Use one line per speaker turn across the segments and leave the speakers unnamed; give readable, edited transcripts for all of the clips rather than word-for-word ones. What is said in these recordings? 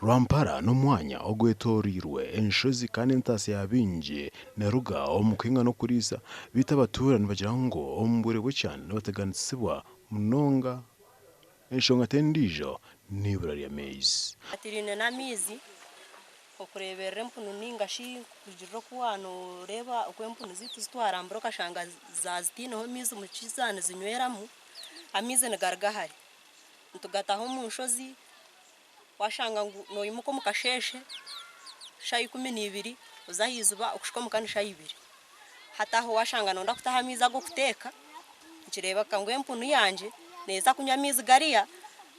Rwampara n'omwanya ogwetoreirwe enshozi kandi entaasya ya baingi neruga omu kuhinga n'okuriisa beitu abatuura nibagira ngu omu bwire bw'ekyanda nibateganisibwa munonga enshonga t'endiijo n'eibura ry'amaizi.
Twine n'amaizi okureeberera empunu ninga shi kugira oku waanoreeba oku empunu zaitu ezi twarambura okashanga zaaba zitaineho maizi omu zaaba nizinyweramu, amaizi nigaruga hare. Nitugataha omu nshozi, washanga ngu noimuka omu kasheeshe shaaha 12 oze aha iziba okuhika omuka ni shaaha 2. Hati aho washanga nooyenda kutaha amaizi ag'okuteeka, nikireebeka ngu empunu yangye neeza kunywa amaizi gariya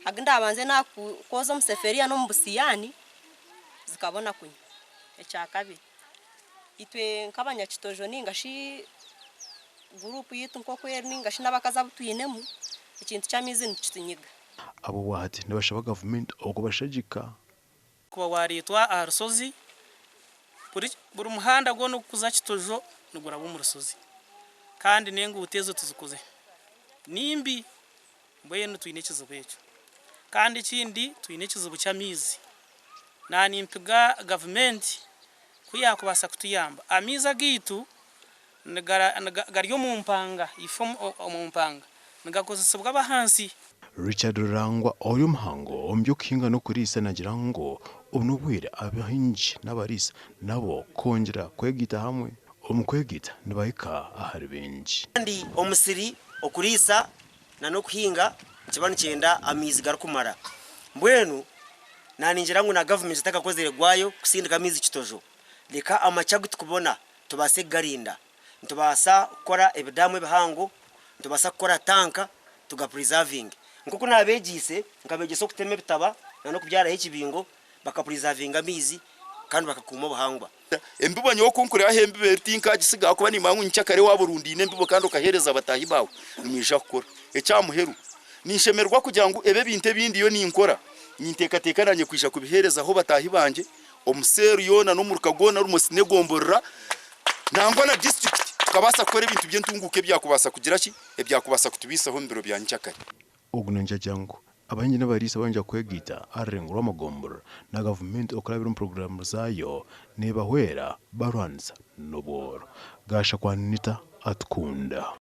agu ndabanze naakwoza omu sefuriya n'omu busiyaani zikabona kunywa. Ekyakabiri, itwe nk'abanyakitojo ninga shi guruupu yaitu nk'oku eri ninga shi n'abakazi abu twinemu, ekintu ky'amaizi nikitunyiga.
Abo obwahati nibashaba gavumenti okubashagika.
Kuba wareetwa aha rushozi, buri muhanda gwona ogurikuza Kitojo niguraba omu rushozi kandi n'enguuto ezo tizikoze nimbi mbwenu twine ekizibu ekyo. Kandi ekindi twine ekizibu ky'amaizi. Naanimpiga gavumenti ku yaakubaasa kutuyamba. Amaizi agaitu gari omu mpanga, ife omu mpanga nigakozesibwa ab'ahansi.
Richard Rurangwa ori omuhango omu by'okuhinga n'okuriisa naagira ngu obu n'obwire abahingi n'abariisa nabo kwongyera kwegaita hamwe. Omu kwegaita nibahika ahari baingi.
Kandi omusiri okuriisa n'okuhinga nikiba nikyenda amaizi garikumara. Mbwenu naningira ngu na gavumenti etakakozire gwayo kusindika amaizi Kitojo, reka amakye agu tukubona tubaase kugarinda. Nitubaasa kukora ebidaamu ebihango, nitubaasa kukora tanka tugapurizavinge. Nk'oku naabeegyeise, nkabeegyesa okutema ebitaba n'okubyaraho ekibingo bakapurizavinga amaizi kandi bakakuuma obuhangwa.
Embibo nyowe ku nkureeba ahu embibo eri tinkagisiga ahakuba nimanya ngu nyenkyakare waaba orundaine embibo kandi okaheereza bataahi baawe nimwija kukora. Eky'aha muheru, ninshemererwa kugira ngu ebi ebintu ebi ndiyo ninkora ninteekateeka naanye kwija kubiheerezaho bataahi bangye omu seeru yoona n'omuruka gwona almost n'egomborora nangwa na disiturikiti tukabaasa kukora ebintu by'entunguuka ebyakubaasa kugira ki, ebyakubaasa kutubaisaho omu biro bya nyenkyakare.
Ogu naagira ngu abahingi n'abariisa baija kwegaita aha rurengo rw'amagomborora na gavumenti okurabira omu puroguraamu zaayo neebahwera barwanisa n'obworo. Gashakwa Anita Atukunda.